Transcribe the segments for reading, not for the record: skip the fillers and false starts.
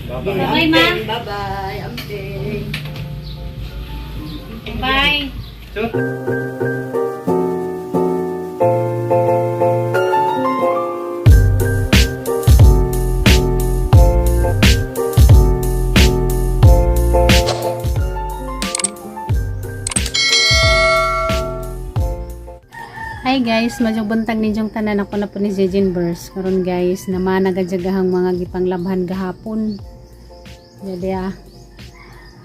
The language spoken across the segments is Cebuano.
Bye-bye. Bye, ma. Bye-bye. Amping. Bye. So, Hi guys, madyong buntag ninyong tanan, ako na po ni Jejin Burst. Karon guys, naman nagadyagahang mga gipanglabhan gahapon. Jadi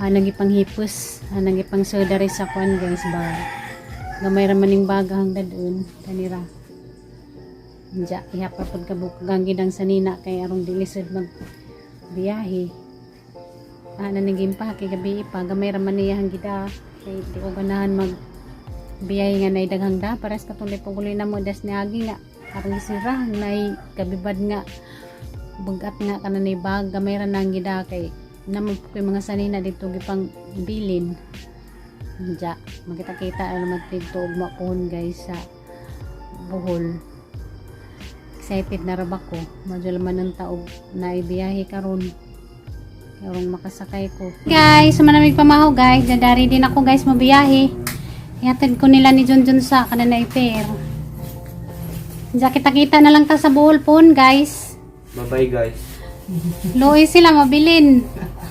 nagipang hipos, nagipang sodari sa kuan guys ba. Gamay ra maning bagahang dadun kanira. Diya, iha pa pud kabuk gidang sanina kay arong dili sad mag biyahe. Na nagimpa kay gabi pa gamay ra man niya ang gida kay di ko ganahan mag biyay nga nay daghang da pares katong di puguloy na mo das niagi nga arong sira nay kabibad nga bugat nga kanan nay bag gamay ra nang gida kay naman po kay mga sanina dito gipang bilin. Diya, makita-kita ano naman dito ugma pohon guys sa Bohol. Excited na ra ba ko, madyo man ang taog na ibiyahe karon karong makasakay ko guys. Manamig pamaho guys, dadari din ako guys mabiyahe. Ihatid ko nila ni Junjun sa kanana iper. Diya, kita-kita na lang ta sa Bohol pon guys. Bye-bye guys. Luoy sila mabilin.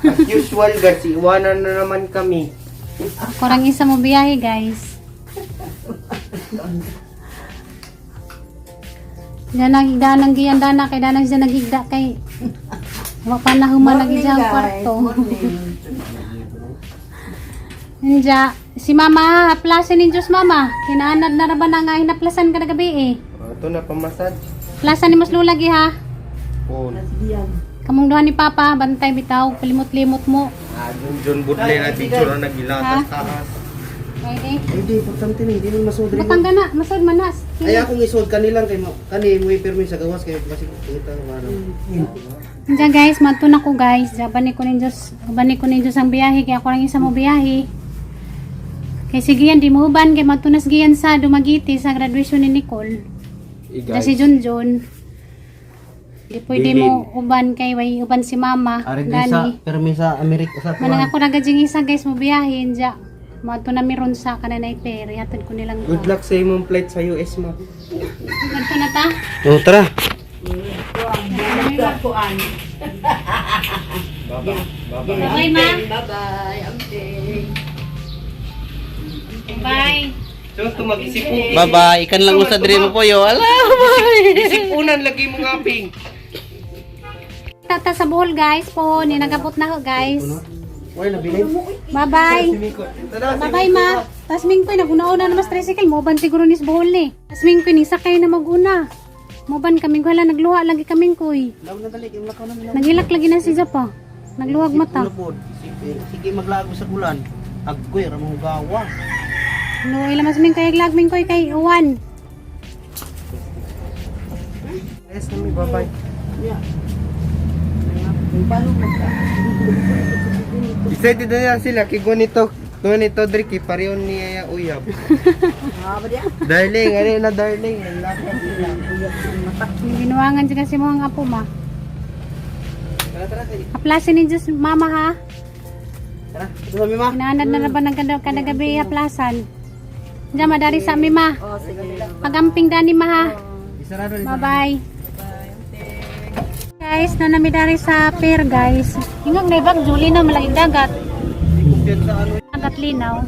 As usual guys, iwanan na naman kami. Kurang isa mo biyahe guys. Diyan nagigda ng giyan dana kay dana siya nagigda kay wa pa na human Morning, nagigda ang guys. kwarto. Morning. Ninja, si mama, plasin ni Diyos mama. Kinaanad na ra ba na nga hinaplasan kada gabi eh. Oh, ito na pamassage. Plasan ni mas lula gi ha. Oh. Kamong duha ni Papa, bantay bitaw, kalimot-limot mo. Ah, Jun Jun Budlay na picture na nagilatas taas. Ready? Hindi, importante na, hindi man masod rin. Batang gana, masod manas. Ay, akong isod kanilang kay mo, kani mo ipirmi sa gawas kay basig kita ano. Diyan guys, madto na ko guys. Diyan bani ko ninyo, bani ko ninyo ang biyahe kay ako lang isa mo biyahe. Kay sige yan, di mo uban kay madto nas giyan sa Dumaguete sa graduation ni Nicole. Eh, Diyan si Junjun. Di pwede mo uban kay way uban si mama. Ari din sa Gani. pirmi sa Amerika sa Manang ako nagajing isa guys mo biyahe diyan. Madto na miron sa kananay pero hatod ko nilang. Good luck sa imong flight sa US, ma. Madto na ta. Oh, tara. Kuan. Bye-bye. Bye-bye. Bye ma. Bye-bye. Amping. Bye. So, tumag-isip po. Bye-bye. Ikan lang usa diri mo po yo. Ala, bye. Isipunan lagi mo ngaping. Tata sa Bohol guys po, ninagabot na ko guys. Why nabilin? Bye-bye. Bye-bye, ma. Tas mingkoy, naguna-una na mas tricycle. Moban siguro ni sa Bohol eh. Tas mingkoy, ni sakay na maguna. Moban kami, wala, nagluha lagi kaming koy. Law na dali, kay lakaw na nila. Naghilak lagi na si Japa. Nagluwag mata. Sige, sige maglago sa ulan. Agoy ra mo gawa. No, ila mas mingkoy, aglag mingkoy kay Uwan. Yes, nami, bye-bye. Excited na sila kay ganito. Ganito Driki, pareho niya uyab. Darling, ano na darling? Nalakad sila. Ginuangan siya kasi mo ang apo, ma. Tara, tara, kay. Aplasin ni Diyos, mama ha. Tara, ito sa mi ma. Inaanad na na ba ng kada gabi aplasan? Diyan, madari sa mi, ma. Oh, sige. Pagamping dani, ma ha. Isarado ni. Bye-bye. Guys, na nami dari sa pier, guys. Ingag na ibang Julie na malaking dagat. Sa ano? Dagat linaw.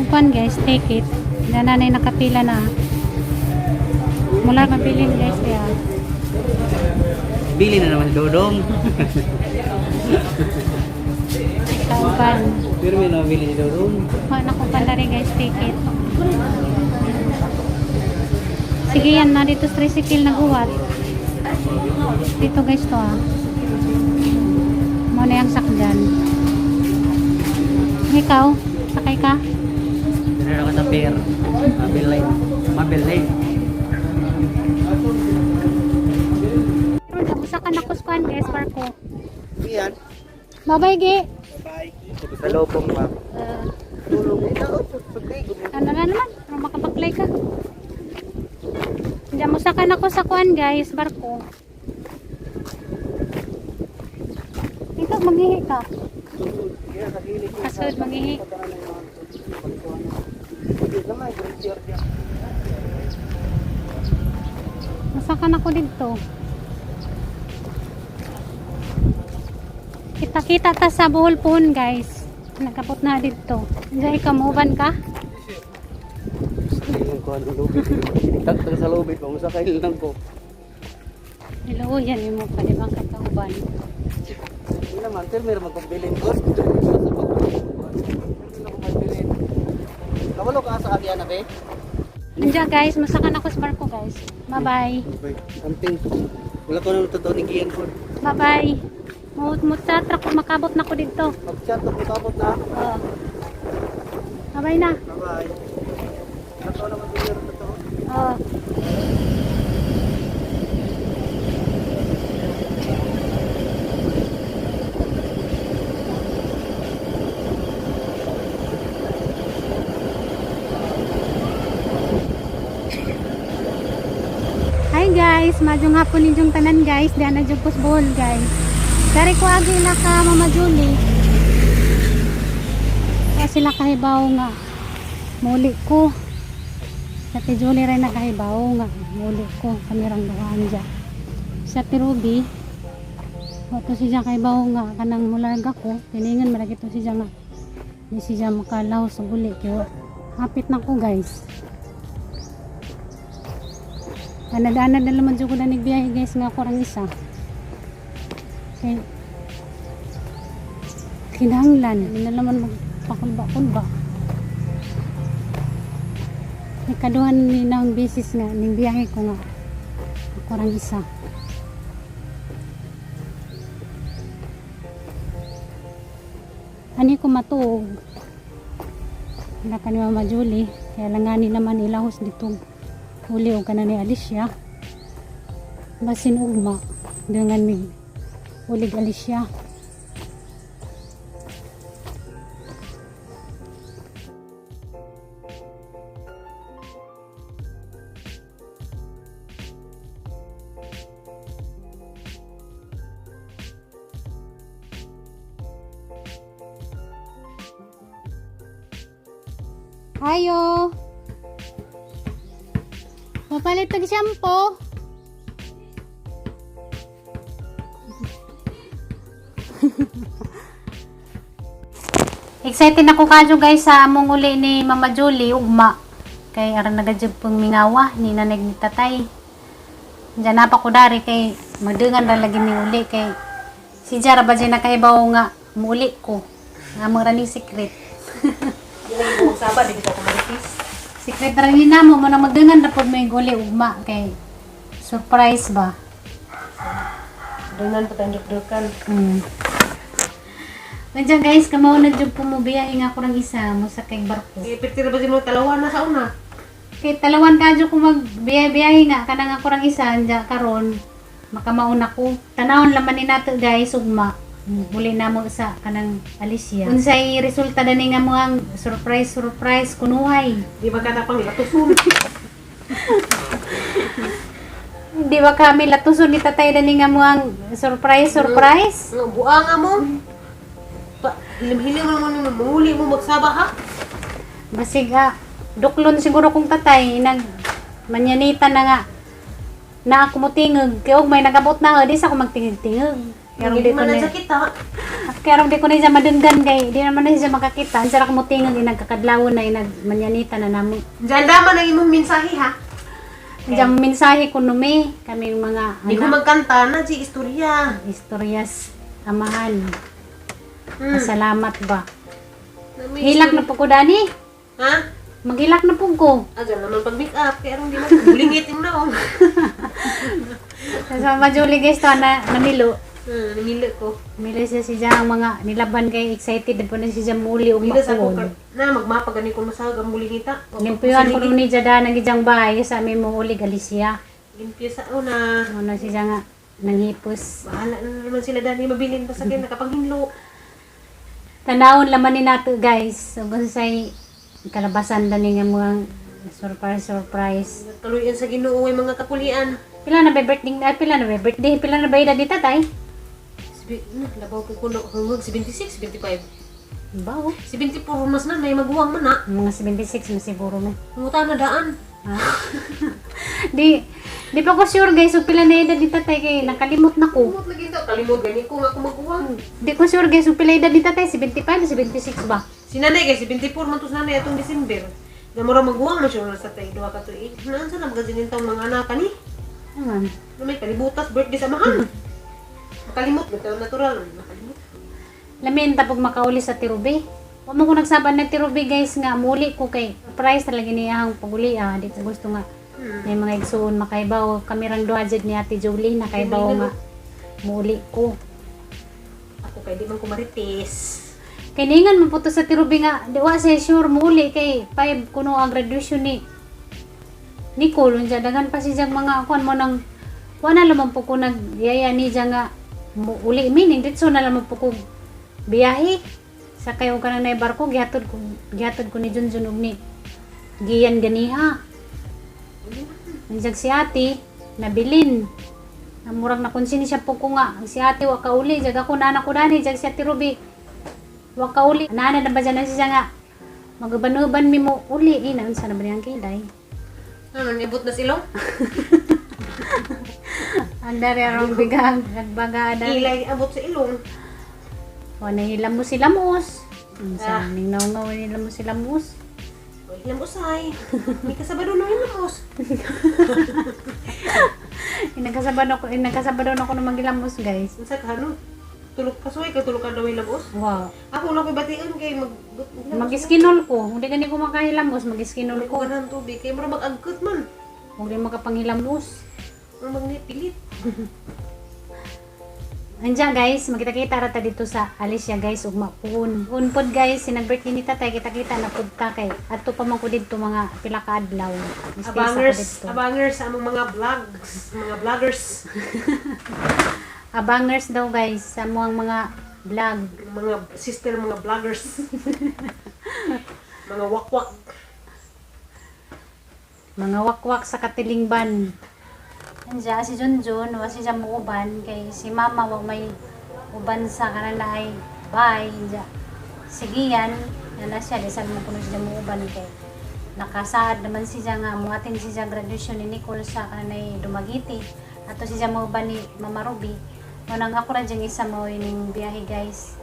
Upan guys, take it. Na nanay nakapila na. Mula mabilin guys ya. Bili na naman si Dodong. Kaupan. Pirmi na bili si Dodong. Kuha na ko pala rin guys, take it. Sige yan, na dito sa tricycle naguwat. Dito guys to ah. Muna yung sakdan. Ikaw, sakay ka? Diri ako sa pier. Mabilin. Mabilin. Usa ka na kuskuhan guys, barko. Iyan. Bye-bye, Ge. Bye. Sa lobong, ma. Tulong. Ano na naman? Para makabaklay ka. Diyan mo sakan ako sa kuan guys, barko. Ikaw magihi ka. Kasud magihi. Masakan ako dito. Kita-kita ta sa Bohol pohon guys. Nagkapot na dito. Diyan ikaw muuban ka? Yung kuan ang lubid. Tagtag sa lubid pa musakay lang ko. Hello, yan yung mo pa, di ba kakauban? Hindi naman, sir, meron magpabilin ko. Kabalo ka sa kagyan na, be? Andiyan guys, masakan ako sa barko guys. Bye-bye. Something. Wala ko nang totoo ni Gian ko. Bye-bye. Mut mut ko makabot na ko dito. Mag-chat ako tapos na. Oo. Bye-bye na. Bye-bye. Totoo naman din yung totoo. Oo. Hi guys, maayong hapon ninyong tanan guys. Diyan na jud ko sa Bohol guys. Dari ko agi na ka Mama Julie. Wa sila kahibaw nga. Muli ko. Sa Ate Julie rin nakahibaw nga. Muli ko. Kami rang duhaan dya. Sa Ate Ruby, wato siya kahibaw nga kanang mularga ko. Tiningan malagi to siya nga. Di siya makalaw sa guli. Kaya hapit na ko guys. Anad-anad na naman dyan ko na nagbiyahe guys nga ako rang isa. Kay kinahanglan. Hindi na naman magpakulba-kulba. Nagkaduhan ni na ang bisis nga, ning biyahe ko nga. Ako rang isa. Ani ko matuog. Wala ka ni Mama Julie. Kaya langani naman ilahos dito. Huli og kana ni Alicia. Basin ugma. Dengan mi ulig Alicia. Ayo. Papalit og shampoo. Excited ako kadyo guys sa among uli ni Mama Julie ugma. Kay aron nagajud pong mingawa ni nanay ni tatay. Diyan na pa ko dari kay magdungan ra lagi mi uli kay si Jara ba dyan nakahibaw nga muuli ko. Nga mo ra ni secret. Saba, di ko kumaritis. Secret ra ni namo mo na magdangan ra pod may guli ugma kay surprise ba. Dungan pa tayong dukdukan. Nandiyan guys, kamaw na jud pumubiyahe nga ako rang isa mo sa kay barko. Ipirtira ba mo talawa na sa una? Kay talawan kadyo ko magbiyahe-biyahe nga kanang ako rang isa anja karon makamauna ko. Tanawon laman ni nato guys ugma. Huli na mo sa kanang Alicia. Unsay resulta dani nga mo ang surprise surprise kunuhay. Di ba katapang latusun? Di ba kami latuson ni tatay dani nga mo ang surprise surprise? Ano, buang nga mo? Pa, hilim-hilim mo naman muli mo magsaba ha? Basig ah, duklon siguro kong tatay, nag manyanita na nga na ako motingog. Kaya og may nagabot na, di sa ako magtingog-tingog. Kaya di ko man na, na kita. kaya di ko na siya madunggan kay di naman na siya makakita. Ang sarap mo tingog, inagkakadlawon na, inag manyanita na namo. Diyan daman ang imong mensahe ha. Diyan mensahe ko numi, kami mga Di ko anak, magkanta na, si istorya. istoryas, amahan. Hmm. Pasalamat ba? Nami- Hilak na po ko, Dani. Ha? Maghilak na po ko. Agan naman pag make up, kaya rong di man bulingit yung naong. Sa Mama Julie guys, to na, namilo. Namili ko. Milo siya si ang mga nilaban kay excited na po na siya muli ug Mila sa ko makuon. na magmapa gani ko masag ang bulingita. Limpiyohan ko ni Jada nang gijang bahay sa amin mo uli Galicia. Limpyo sa una. Ano na siya nga nanghipos. Bahala na naman sila dani mabilin pa sa akin nakapanghinlo. Tanawon laman ni nato guys. So kung say kalabasan dani nga mga Surprise, surprise. Kaluyan sa Ginoo ay mga kakulian. Pila na ba birthday? Ay, pila na ba birthday? Pila na ba edad ni tatay? Na, labaw ko kuno hungog 76, 75. Bawo. 74 mas na nay maguwang man na. Mga 76 na siguro mo. Nguta na daan. Di, di pa ko sure guys, so pila na edad ni tatay kay nakalimot na ko. Kalimot lagi to, kalimot gani ko nga ako maguwang. Di ko sure guys, so pila edad ni tatay, 75 o 76 ba? Si nanay kay 74 man to sa nanay atong December. Na mura maguwang man siya sa tay duha ka tuig. Naan sa namagazinin taong mga anak kani? Ano? Na may kalibutas birthday sa amahan. Makalimot bitaw natural makalimot. Lamin tapog makauli sa Tirubi. Wa mo ko nagsaban na Tirubi guys nga muli ko kay price talaga niya ang paguli ah. Di ko gusto nga may mga igsuon makaibaw kami rang duha jud ni Ate Jolie nakaibaw nga muli ko. Ako kay di man ko marites. Kay ningan man po to sa Tirubi nga di wa siya sure muli kay 5 kuno ang graduation ni Nicole unsa daghan pa siya mga kuan mo nang wa na lamang po ko nagyaya ni siya nga uli meaning ditso na lamang po ko biyahe sa kayo ka na barko gihatod ko ni Junjun og ni Gian ganiha. Nandiyan si ate nabilin. Namurag na konsensya po ko nga ang si ate wa kauli jag ako nana ko dani jag si ate Ruby wa kauli nana na ba dyan na siya nga magaban-uban mi mo uli ina unsa na ba niyang kilay. Ano nibot na silong? Ang dari arong bigang nagbaga dari. Ilay abot sa ilong. Wa nahila mo sila mos. Unsa Ah. ning naungaw nila mo sila mos. Uy, hilam usay. May kasabado na hilamos. Inagkasabado ako ng magilamos guys. Unsa ka ano? Tulog ka suway ka tulog ka daw hilamos. Wow. Ako lang ko'y bation kay mag Mag-skinol ko. Hindi gani ko makahilamos, mag-skinol ko ko. ganang tubig kay mura mag-agkot man. Huwag rin makapanghilamos. Mura magnipilit. Andiyan guys, magkita-kita rata dito sa Alicia guys, ugma puhon. Unpod guys, sinag-birthday ni tatay, kita-kita na pud ta kay adto pa man ko didto mga pila ka adlaw. Stay sa ko Abangers, didto. abangers sa among mga vlogs, mga vloggers, Abangers daw guys sa mga vlog. Mga sister mga vloggers. Mga wakwak. Mga wakwak sa katilingban. Andiyan si Junjun, wa siya muuban kay si mama wa may uban sa kanang ay bye. Andiyan. Sige yan, yan na siya, di mo kuno siya muuban kay nakasaad naman siya nga muatin siya graduation ni Nicole sa kanay Dumaguete. Ato siya muuban ni Mama Ruby. Mo nang ako ra diyang isa mo ining biyahe guys.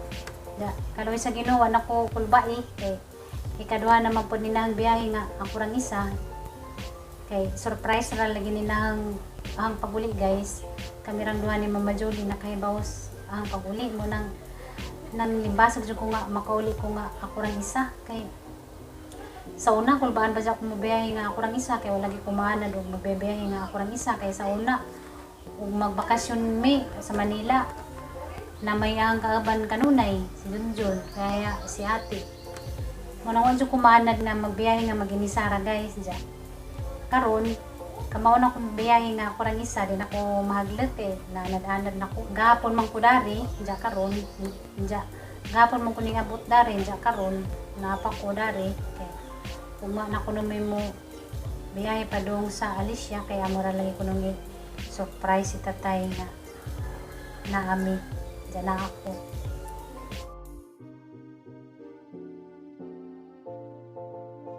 Da, kaloy sa Ginoo nako kulbai kay ikaduha naman po nila ang biyahe nga ako rang isa kay surprise ra lagi nila ang paguli guys. Kami rang duha ni Mama Jolie nakahibaws ang paguli mo nang nanlibasag jud ko nga makauli ko nga ako rang isa kay sa una kulbaan ba siya ako mabiyahe nga ako rang isa kay wala gyud kumaanad og mabiyahe nga ako rang isa kay sa una ug magbakasyon mi sa Manila na may ang kaaban kanunay si Junjun kaya si ate mo nang wa jud kumaanad na magbiyahe nga maginisara guys diya karon kamao na kong biyahe nga ako rang isa din ako mahaglet eh na nadanad na ko gahapon man ko dari diya karon diya gahapon man ko ning abot dari diya karon napa ko dari kay ugma na ko no may mo biyahe pa dong sa Alicia kaya amo ra lagi ko nung surprise si tatay nga naami diya na ako.